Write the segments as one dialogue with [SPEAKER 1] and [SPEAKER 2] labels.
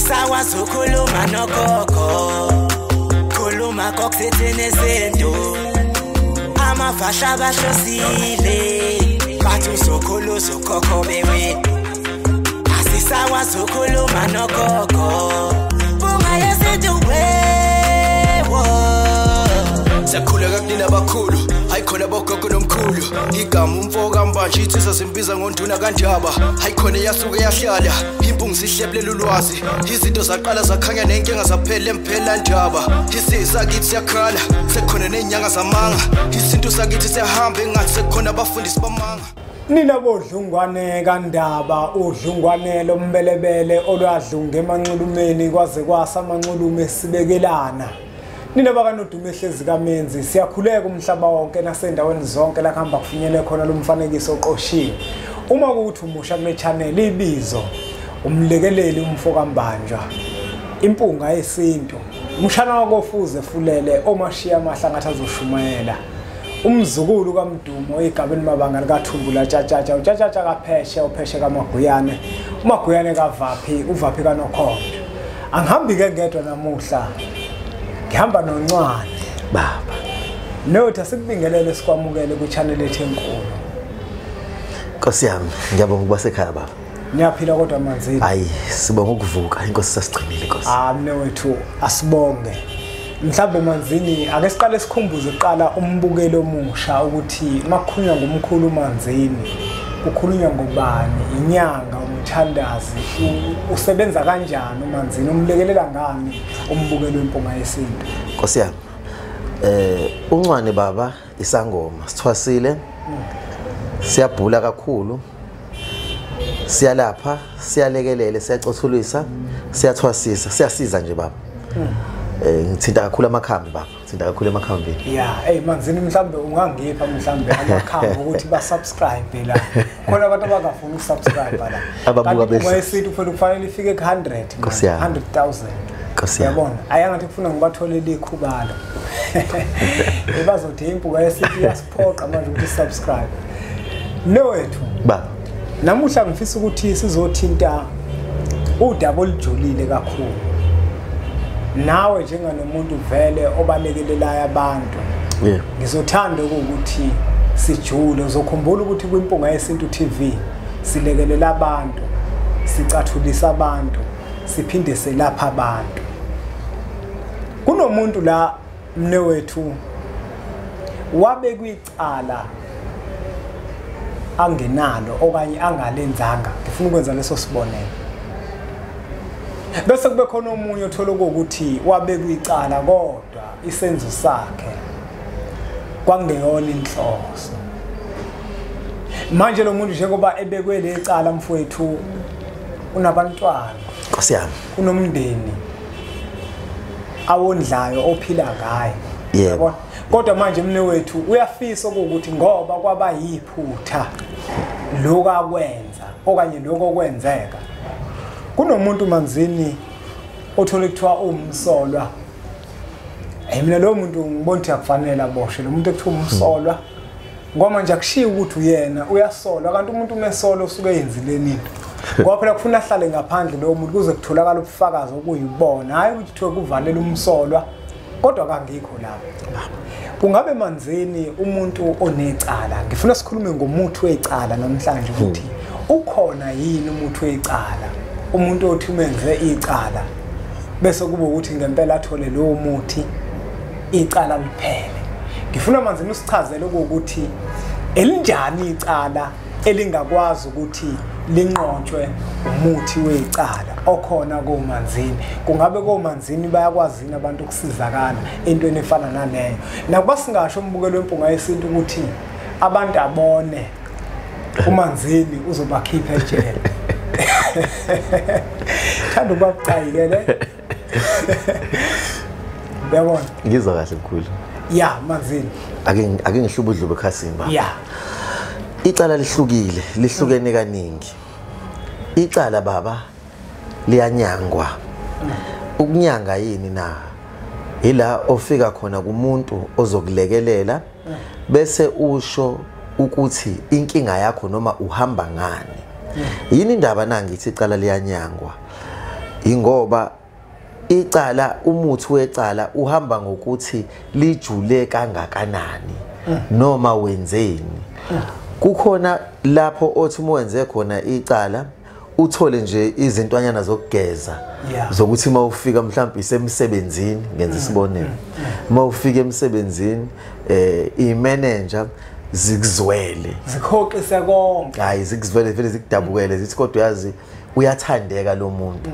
[SPEAKER 1] Asisakwazi ukukhuluma nogogo, khuluma kokuthethene izinto. Amavasha bahlosile, bathi uzokhulu uzokhokho bewe. Asisakwazi ukukhuluma nogogo, bunga yesintu wewo.
[SPEAKER 2] Siyakhuleka kunina abakhulu, hayi khona bogogo nomkhulu. Igama umfo kaMbanje insizwa simbiza ngonduna kaNdaba. Hayi khona yasuke yahlala, impungu sihlebulela ulwazi. Izinto zaqala zakhanya nenkinga zaphela emphela ndaba. Isisakithi siyakhala, sekukhona nezinyanga zamanga. Isintu sakithi siyahamba engathi sekukhona abafundisi bamanga.
[SPEAKER 3] Nina bodlungwane kaNdaba, udlungwane lombelebele olwadlunga emanxulumeni kwaze kwasa amanxulume sibekelana. Nina bakanodume ehlezi kaMenzi, siyakhuleka umhlaba wonke nasendaweni zonke la kuhamba kufinyele khona lo mfanekiso oqoshiwe. Uma kuwukuthi umusha kule channel, ibizo umlekeleli umfo kaMbanjwa, impunga yesintu, umshana wakofuze fulele omashiya amahla ngathi azoshumayela, umzukulu kaMdumo igabeni mabanga likaThumbula Tshatshatsha, uTshatshatsha kaPheshe, uPheshe kaMaguyane, uMaguyane kaVaphi, uVaphi kaNokhondo. Angihambi ke ngedwa namuhla, ngihamba noNcwane
[SPEAKER 4] baba.
[SPEAKER 3] Nothi asikubingelele sikwamukele ku-channel ethu enkulu.
[SPEAKER 4] Nkosi yami, ngiyabonga ukuba sekhaya baba.
[SPEAKER 3] Niyaphila kodwa Manzini?
[SPEAKER 4] Hayi, sibonga ukuvuka, inkosi sasigcinile inkosi.
[SPEAKER 3] Ah, mne wethu asibonge. Mhlawumbe Manzini, ake siqale sikhumbuze kuqala umbukeli omusha ukuthi makukhulunywa ngomkhulu Manzini, kukhulunywa ngobani, inyanga, umthandazi, usebenza kanjani uManzini, umlekelela ngani umbukeli wempunga yesintu?
[SPEAKER 4] Nkosi yami, uNcwane baba isangoma, sithwasile, siyabhula kakhulu, siyalapha, siyalekelele, siyacothulisa, siyathwasisa, siyasiza nje baba. Ngithinta kakhulu amakhambi baba, ngithinta kakhulu emakhambini.
[SPEAKER 3] Yeah, hey Manzini, mhlambe ungangipha mhlambe amakhambi ukuthi ba subscribe la. Khona abantu abangafuni ukusubscribe la.
[SPEAKER 4] Ababuka bese.
[SPEAKER 3] Yesintu kufanele kufanele ifike ku 100, 100,000. Uyabona? Ayangathi kufuna ngibatholele ikhubalo. Ebazothi impuka yesintu iyasiphoqa manje ukuthi subscribe. Nowethu.
[SPEAKER 4] Baba.
[SPEAKER 3] Namuhla ngifisa ukuthi sizothinta udaba olujulile kakhulu. Nawe njenganomuntu vele obalekelelayo abantu, ngizothanda ukuthi sijule. Uzokhumbula ukuthi kwiMpunga Yesintu TV silekelela abantu, sicathulisa abantu, siphinde selapha abantu. Kunomuntu la mne wethu wabekwa icala angenalo okanye angalenzanga. Ngifuna ukwenza leso sibonelo. Bese kube khona omunye othola ukuthi wabekwa icala kodwa isenzo sakhe kwangeyona inhloso. Manje lo muntu njengoba ebekwe lecala mfowethu, unabantwana,
[SPEAKER 4] Nkosi yami,
[SPEAKER 3] unomndeni awondlayo ophila ngaye.
[SPEAKER 4] Yebo.
[SPEAKER 3] Kodwa manje mne wethu uyafisa ukuthi ngoba kwaba yiphutha lokho akwenza okanye lokho okwenzeka. Kunomuntu Manzini othola kuthiwa umsolwa. Mina lo muntu ngibona ukuthi akufanele aboshwe lo muntu ekuthiwa umsolwa, ngoba nje akushiyi ukuthi uyena uyasolwa, kanti umuntu unesolo usuke eyenzileni into. Ngoba phela kufuna ahlale ngaphandle lo muntu kuze kutholakala ubufakazi okuyibona, hayi ukuthi kuthiwe kuvalela umsolwa, kodwa kangikho lapho. Kungabe Manzini umuntu onecala, ngifuna sikhulume ngomuthi wecala namhlanje ukuthi ukhona yini umuthi wecala, umuntu othi umenze icala bese kuba ukuthi ngempela athole lowo muthi icala liphele. Ngifuna Manzini usichazele ukuthi elinjani icala elingakwazi ukuthi linqotshwe umuthi wecala okhona koManzini. Kungabe koManzini bayakwazi yini abantu ukusizakala entweni efana naleyo? Nakuba singasho umbukelo wempunga yesintu ukuthi abantu abone uManzini uzobakhipha ejele. Thanda ukubabucayi ke le. Uyabona?
[SPEAKER 4] Ngizwa kahle mkhulu.
[SPEAKER 3] Yeah, Manzini.
[SPEAKER 4] Ake ngihluba udlube ekhasini baba.
[SPEAKER 3] Yeah.
[SPEAKER 4] Icala lihlukile, lihlukene kaningi. Icala baba liyanyangwa. Ukunyanga yini na? Ila ofika khona kumuntu ozokulekelela bese usho ukuthi inkinga yakho noma uhamba ngani. Yini indaba na ngithi icala liyanyangwa? Ingoba icala, umuthi wecala uhamba ngokuthi lijule kangakanani noma wenzeni. Kukhona lapho othi uma wenze khona icala uthole nje izintwanyana zokugeza zokuthi uma ufika mhlawumbe isemsebenzini, ngenza isibonelo, uma ufika emsebenzini i-manager zikuzwele,
[SPEAKER 3] zikhoxise konke,
[SPEAKER 4] hayi zikuzwele vele zikudabukele, zithi kodwa uyazi uyathandeka lo muntu.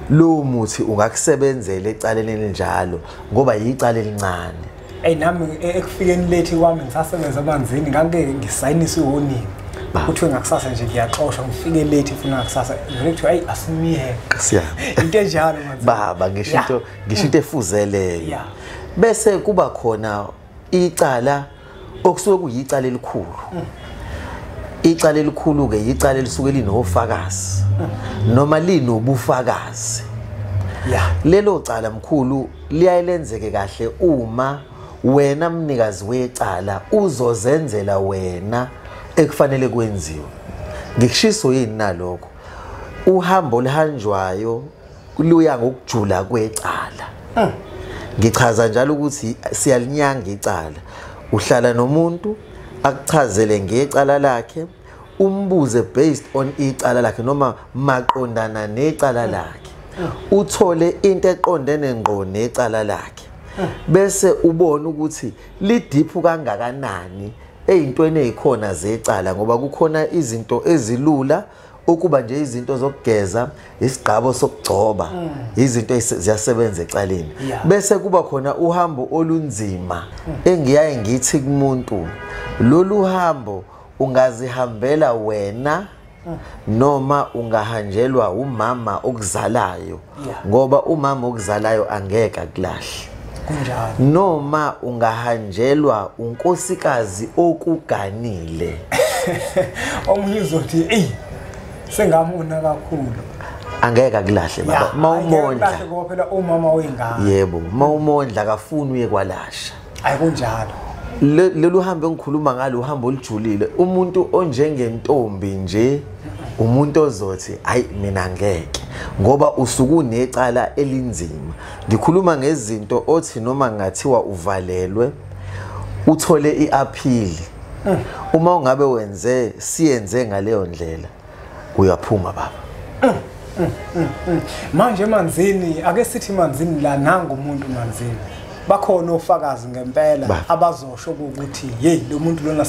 [SPEAKER 4] Lo muthi ungakusebenzela ecaleni elinjalo ngoba yicala elincane.
[SPEAKER 3] Ey, nami ekufikeni lethi kwami ngisasebenza amanzini, ngake ngisayinisa iwarning kuthiwe ngakusasa nje ngiyaxoshwa, ngifike late funa ngakusasa vele kuthiwa ayi asimiyeke into enjalo manzi
[SPEAKER 4] baba, ngisho into efuzeleyo. Bese kuba khona icala okusuke kuyicala elikhulu. Icala elikhulu ke icala elisuke linofakazi noma linobufakazi. Lelo cala mkhulu liyayilenzeke kahle uma wena mnikazi wecala uzozenzela wena ekufanele kwenziwe. Ngikushiso yini nalokho? Uhambo lihanjwayo luya ngokujula kwecala. Ngichaza njalo ukuthi siyalinyanga icala. Uhlala nomuntu akuchazele ngecala lakhe, umbuze based on icala lakhe noma maqondana necala lakhe, uthole into eqondene ngqo necala lakhe, bese ubona ukuthi lidiphu kangakanani eyintweni ezikhona zecala, ngoba kukhona izinto ezilula ukuba nje izinto zokugeza, isigqabo sokugcoba, izinto ziyasebenza ecaleni. Bese kuba khona uhambo olunzima engiyaye ngithi kumuntu, lolu hambo ungazihambela wena noma ungahanjelwa umama okuzalayo, ngoba umama okuzalayo angeke akulahle.
[SPEAKER 3] Kunjalo.
[SPEAKER 4] Noma ungahanjelwa unkosikazi okuganile.
[SPEAKER 3] Omunye uzothi ey sengamona kakhulu,
[SPEAKER 4] angeke akulahle baba. Mawumondla
[SPEAKER 3] ngoba phela umama wengane.
[SPEAKER 4] Yebo, mawumondla akafuni uye kwalasha.
[SPEAKER 3] Ayikunjalo.
[SPEAKER 4] Lolu hambo engikhuluma ngalo uhambo olujulile. Umuntu onjengentombi nje, umuntu ozothi hayi mina ngeke, ngoba usuku necala elinzima. Ngikhuluma ngezinto othi noma ngathiwa uvalelwe uthole iappeal, uma ungabe wenze siyenze ngaleyo ndlela uyaphuma baba.
[SPEAKER 3] Manje manzini, ake sithi manzini la nanga umuntu manzini, bakhona ofakazi ngempela abazosho ukuthi hey lo muntu lona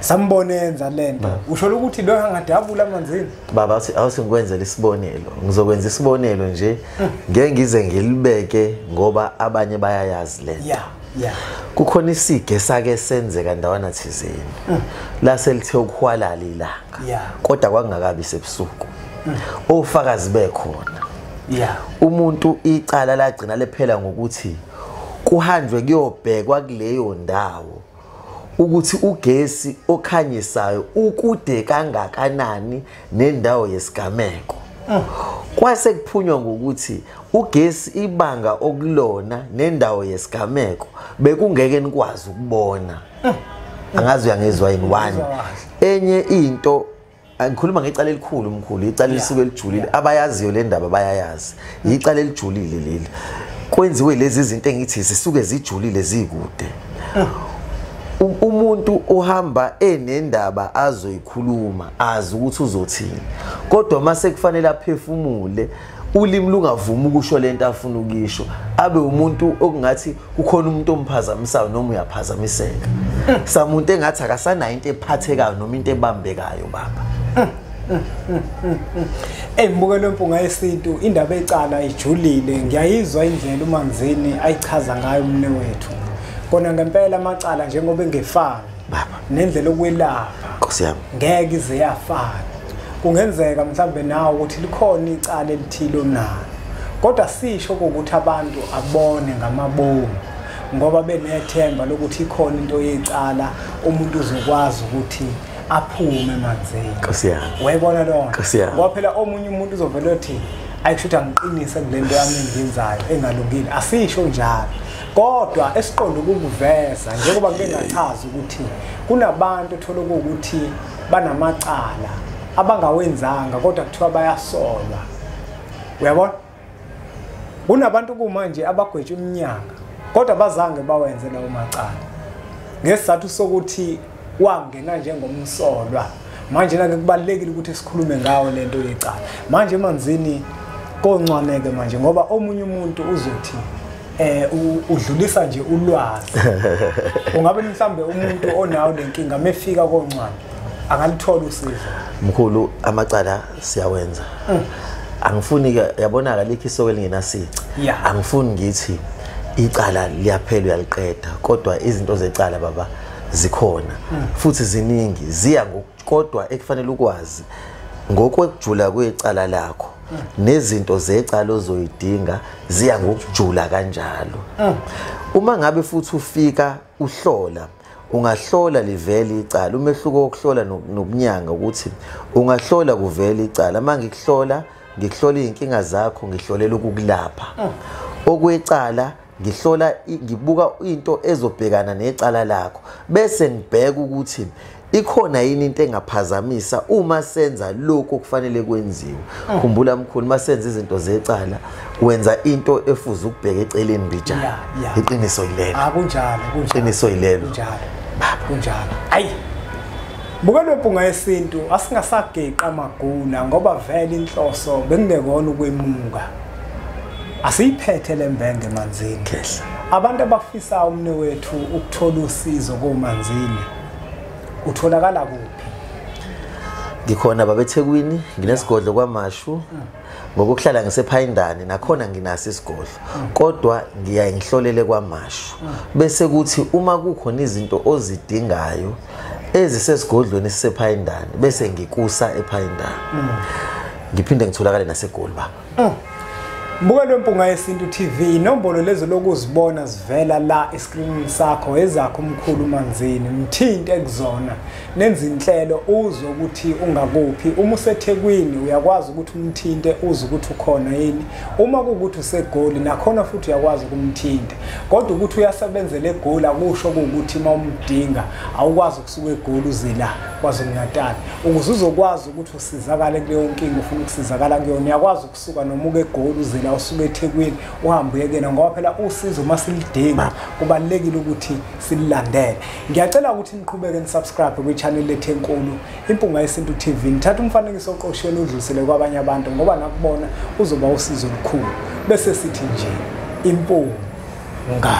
[SPEAKER 3] sambona enza lento. Usho ukuthi lo angadabula manzini
[SPEAKER 4] baba? Awuthi ngikwenzele isibonelo, ngizokwenza isibonelo nje, ngeke ngize ngilibeke ngoba abanye bayayazi lento. Kukhona isige sake senzeka ndawana thizeni la selithe ukuhwalala ilanga, kodwa kwakungakabi sebusuku, ofakazi bekhona. Umuntu icala lagcina lephela ngokuthi kuhanjwe kuyobhekwa kuleyo ndawo ukuthi ugesi okhanyisayo ukude kangakanani nendawo yesigameko. Kwase kuphunywa ngokuthi ugesi ibanga okulona nendawo yesigameko bekungeke nikwazi ukubona. Angazi uyangizwa yini one. Enye into, ngikhuluma ngecala elikhulu mkhulu, icala elisuke elijulile, abayaziyo le ndaba bayayazi, icala elijulile leli. Kwenziwe lezi zinto engithi zisuke zijulile zikude. Umuntu ohamba enendaba azoyikhuluma azi ukuthi uzothini, kodwa mase kufanele aphefumule ulimi lungavumi ukusho lento afuna ukisho, abe umuntu okungathi kukhona umuntu omphazamisayo noma uyaphazamiseka. Samuntu engathi akasanayo into ephathekayo noma into ebambekayo baba.
[SPEAKER 3] Mbukelo Mpunga Yesintu, indaba ecala ijulile. Ngiyayizwa indlela uManzini ayichaza ngayo umne wethu. Kona ngempela amacala njengoba engefani
[SPEAKER 4] baba,
[SPEAKER 3] nendlela okwelapha
[SPEAKER 4] Nkosi yami
[SPEAKER 3] ngeke ize yafana. Kungenzeka mhlawumbe nawe ukuthi likhona icala elithile onalo, kodwa sisho ukuthi abantu abone ngamabomu ngoba benethemba lokuthi ikhona into yecala umuntu uzokwazi ukuthi aphume emanzini.
[SPEAKER 4] Nkosi yami,
[SPEAKER 3] wayibona lona ngoba phela omunye umuntu uzovela ethi ayikusho ukuthi angiqinise kule nto yami engiyenzayo engalungile. Asisho njalo, kodwa esiqonde ukukuveza njengoba ngike ngachaza ukuthi kunabantu othola ukuthi banamacala abangawenzanga kodwa kuthiwa bayasolwa. Uyabona, kunabantu kumanje abagwetshwa iminyaka kodwa bazange bawenze lawo macala ngesizathu sokuthi wangena njengomsolwa. Manje na kubalekile ukuthi sikhulume ngawo lento yecala manje Manzini koncwaneke manje, ngoba omunye umuntu uzothi udlulisa nje ulwazi. Ungabe mhlambe umuntu onawo lenkinga mefika koncwane angalithola usizo.
[SPEAKER 4] Mkhulu, amacala siyawenza. Angifuni ke, yabonaka likho isoko elingenasici. Angifuni ngithi icala liyaphela uyaliqeda, kodwa izinto zecala baba zikhona futhi ziningi, ziya kodwa ekufanele ukwazi ngokwekujula kwecala lakho nezinto zecala ozoyidinga ziya ngokujula kanjalo. Uma ngabe futhi ufika uhlola, ungahlola livele icala. Umehluko wokuhlola nokunyanga ukuthi ungahlola kuvele icala. Uma ngikuhlola, ngikuhlola izinkinga zakho, ngihlolela ukukulapha. Okwecala ngihlola, ngibuka into ezobhekana necala lakho, bese ngibheka ukuthi ikhona yini into engaphazamisa uma senza lokho okufanele kwenziwe. Khumbula mkhulu, masenza izinto zecala wenza into efuza ukubheka eceleni mbijana. Iqiniso yilelo.
[SPEAKER 3] Akunjalo, kunjalo.
[SPEAKER 4] Iqiniso yilelo.
[SPEAKER 3] Kunjalo. Kunjalo. Ayi. Bukelwe Mpunga Yesintu, asingasageqa amagula ngoba vele inhloso bekungekona ukwemuka. Asiyiphethe lembenge Manzini. Abantu abafisa umne wethu ukuthola usizo koManzini, utholakala kuphi?
[SPEAKER 4] Ngikhona baba eThekwini, nginesigodlo kwaMashu. Ngokuhlala ngisePhayindane nakhona nginaso isigodlo, kodwa ngiyaye ngihlolele kwaMashu. Bese kuthi uma kukhona izinto ozidingayo ezisesigodlweni esisePhayindane, bese ngikusa ePhayindane. Ngiphinde ngitholakale naseGoli baba.
[SPEAKER 3] Bukelwe Mpunga Yesintu TV, inombolo lezo lokuzibona zivela la escreenini sakho ezakho umkhulu Manzini. Mthinte kuzona, nenze inhlelo uzwe ukuthi ungakuphi. Uma useThekwini uyakwazi ukuthi umthinte uzwe ukuthi ukhona yini. Uma kuwukuthi useGoli nakhona futhi uyakwazi ukumthinta. Kodwa ukuthi uyasebenzela eGoli akusho ukuthi uma umdinga awukwazi ukusuka eGoli uze la KwaZulu-Natal. Ukuze uzokwazi ukuthi usizakale kuleyo nkinga ufuna ukusizakala kuyona, uyakwazi ukusuka noma uke eGoli uze la, usuke eThekwini uhambe uye kuyena, ngoba phela usizo uma silidinga kubalulekile ukuthi sililandele. Ngiyacela ukuthi niqhubeke nisubscribe kwi-channel lethu enkulu Impunga Yesintu TV. Nithathe umfanekiso oqoshiwe udlulisele kwabanye abantu, ngoba nakubona uzoba usizo olukhulu. Bese sithi nje impunga.